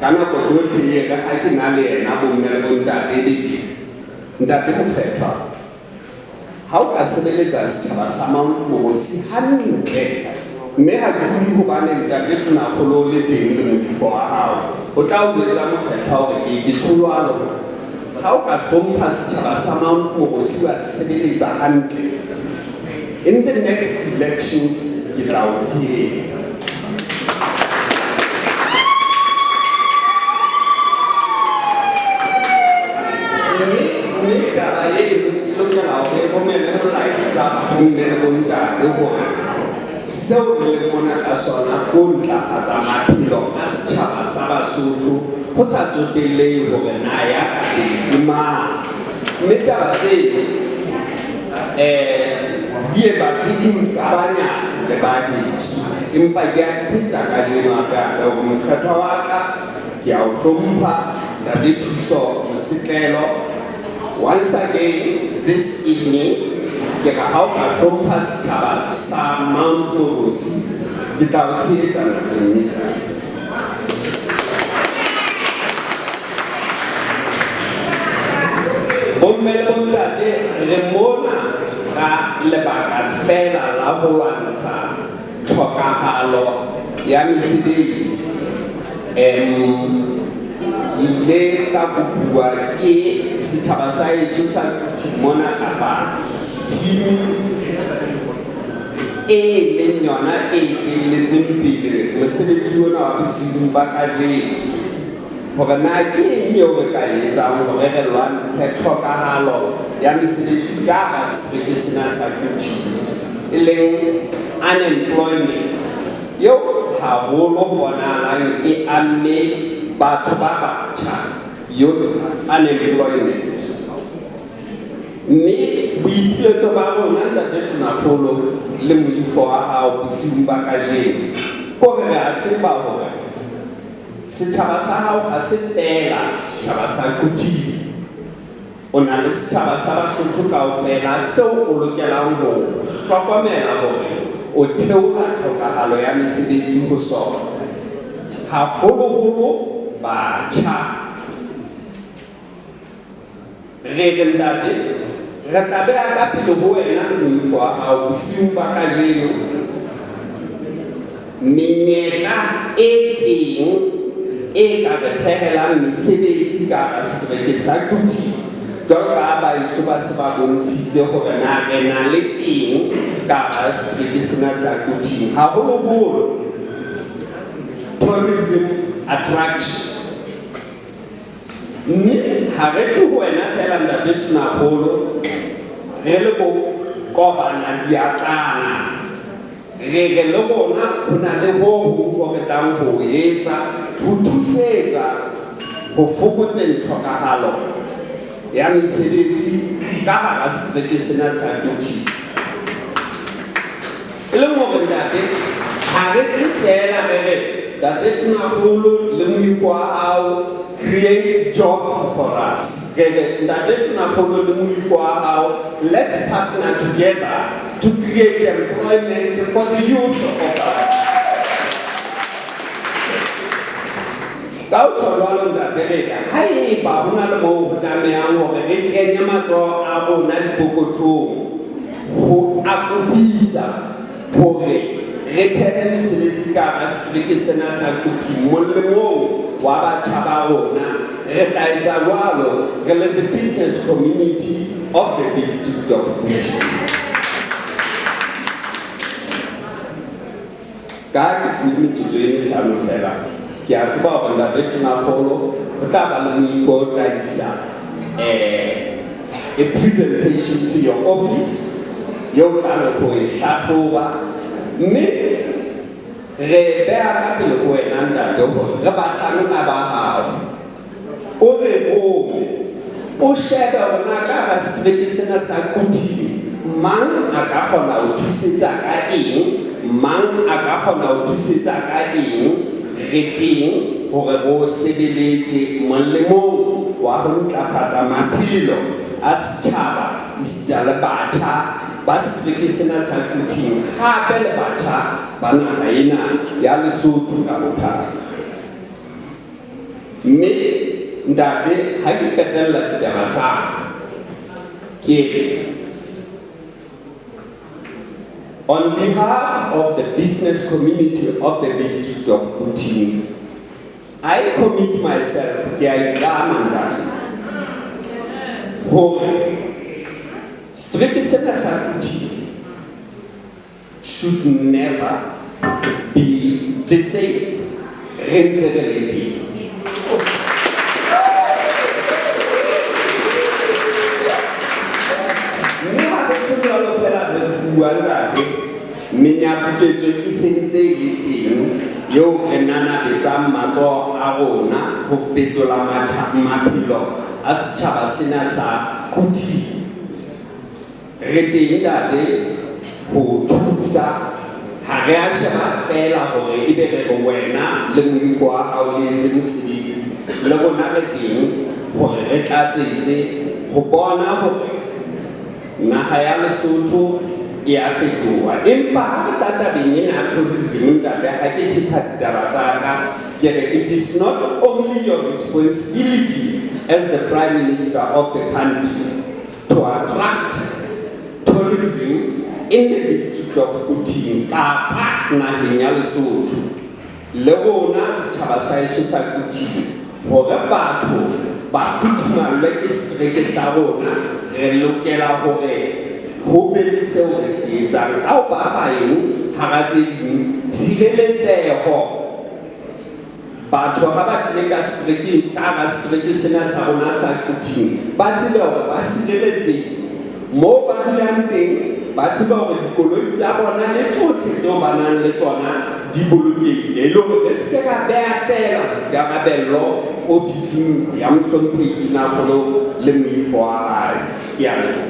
Ka nako tsohle e re ha ke na le yena bomme le bontate ebe ke Ntate Mokgethwa, ha o ka sebeletsa setjhaba sa Mount Mogosi hantle, mme ha ke bue hobane Ntate Tonakgolo o le teng le modifo wa hao, o tla o jwetsa Mokgethwa hore ke ke tjho jwalo. Ha o ka hlompha setjhaba sa Mount Mogosi wa se sebeletsa hantle, in the next elections ke tla o tshehetsa. Mme mme taba e e lokela hore e romele molaetsa ho mme le bontate hore seo re leng mona ka sona ke ho ntlafatsa maphelo a setjhaba sa Basotho ho sa tsotellehe hore na ya ka pele ke mang. Mme taba tseno um di e batle di nqabanya le ba heso, empa ke a pheta kajeno hape hape hore mokgethwa wa ka ke a o hlompha Ntate Thuso Mosetlelo. Once again this evening ke re ha o ka hlompha setjhaba sa Mount Mogosi ke tla o tshehetsa nakong e tlang. Bomme le bontate re mona ka lebaka feela la ho lwantsha tlhokahalo ya mesebetsi. Ke ile ka kopuwa ke setjhaba sa heso sa Quthing mona kapa thimi e leng yona e etelletseng pele mosebetsi ona wa bosiung ba kajeno. Hore na ke eng eo re ka e etsang hore re lwantshe tlhokahalo ya mesebetsi ka hara setereke sena sa Quthing, e leng unemployment, eo haholo ho bonahalang e amme batho ba batjha, youth unemployment. Mme boipiletso ba rona, Ntate Tonakgolo le moifo wa hao bosiung ba kajeno, ke hore re a tseba hore Setjhaba sa hao ha se feela setjhaba sa Quthing. O na le setjhaba sa Basotho kaofela seo o lokelang ho hlokomela hore o theola tlhokahalo ya mesebetsi ho sona, haholoholo batjha. Re re, Ntate, re tla beha ka pele ho Wena le moifo wa Hao bosiung ba kajeno, menyetla e teng e ka re thehelang mesebetsi ka hara setereke sa Quthing, jwalo ka ha baeso ba se ba bontshitse hore na re na le eng ka hara setereke sena sa Quthing, haholoholo tourism attraction. Mme ha re tle ho wena feela Ntate Tonakgolo, re le bo kobana diatlana, re re le rona ho na le ho hong ho re tlang ho o etsa ho thusetsa ho fokotseng tlhokahalo ya mesebetsi ka hara setereke sena sa Quthing. E leng hore Ntate, ha re tle feela re re Ntate Tonakgolo le moifo wa hao create jobs for us. Re re Ntate Tonakgolo le moifo wa hao let's partner together to create employment for the youth of us. Ka ho tjho jwalo Ntate re re haeba ho na le moo ho tlamehang hore re kenye matsoho a rona dipokothong ho akofisa hore re thehe mesebetsi ka hara setereke sena sa Quthing molemong wa batjha ba rona, re tla etsa jwalo re le the business community of the district of Quthing. Ka ha ke fuwe metsotso e mehlano feela, ke a tseba hore Ntate Tonakgolo ho tla ba le moifo o tla isa a presentation to your office eo o tlang ho e hlahloba mme re beha ka pele ho wena Ntate hore re bahlanka ba hao. O re rome, o shebe hore na ka hara setereke sena sa Quthing mang a ka kgona ho thusetsa ka eng, mang a ka kgona ho thusetsa ka eng. Re teng hore re o sebeletse molemong wa ho ntlafatsa maphelo a setjhaba esita le batjha ba setereke sena sa Quthing hape le batjha ba naha ena ya Lesotho ka bophara. Mme ntate, ha ke qetella ditaba tsa ka, ke re, on behalf of the business community of the district of Quthing, I commit myself, ke a itlama ntate, hore setereke sena sa Quthing should never be the same re ntse re le teng. Mme ha re tjho jwalo feela re bua ntate, menyabuketso e sentse e le teng eo re nanabetsang matsoho a rona ho fetola maphelo a setjhaba sena sa Quthing. Re teng ntate ho thusa, ha re a sheba feela hore ebe re re wena le moifo wa hao le etse mosebetsi, le rona re teng hore re tlatsetse ho bona hore naha ya Lesotho e a fetoha. Empa ha re tla tabeng ena ya tourism ntate, ha ke thetha ditaba tsa ka, ke re it is not only your responsibility as the Prime Minister of the country to attract tourism in the district of Quthing kapa naheng ya Lesotho. Le rona setjhaba sa heso sa Quthing, hore batho ba futhumallwe ke setereke sa rona, re lokela hore ho be le seo re se etsang ka ho ba fa eng hara tse ding, tshireletseho. Batho ha ba tlile ka setereke, ka hara setereke sena sa rona sa Quthing, ba tsebe hore ba sireletsehile moo ba dulang teng, ba tsebe hore dikoloi tsa bona le tsohle tseo ba nang le tsona di bolokehile, e le hore re se ke ra beha feela boikarabello ofising ya mohlomphehi Tonakgolo le moifo wa hae. Ke a leboha.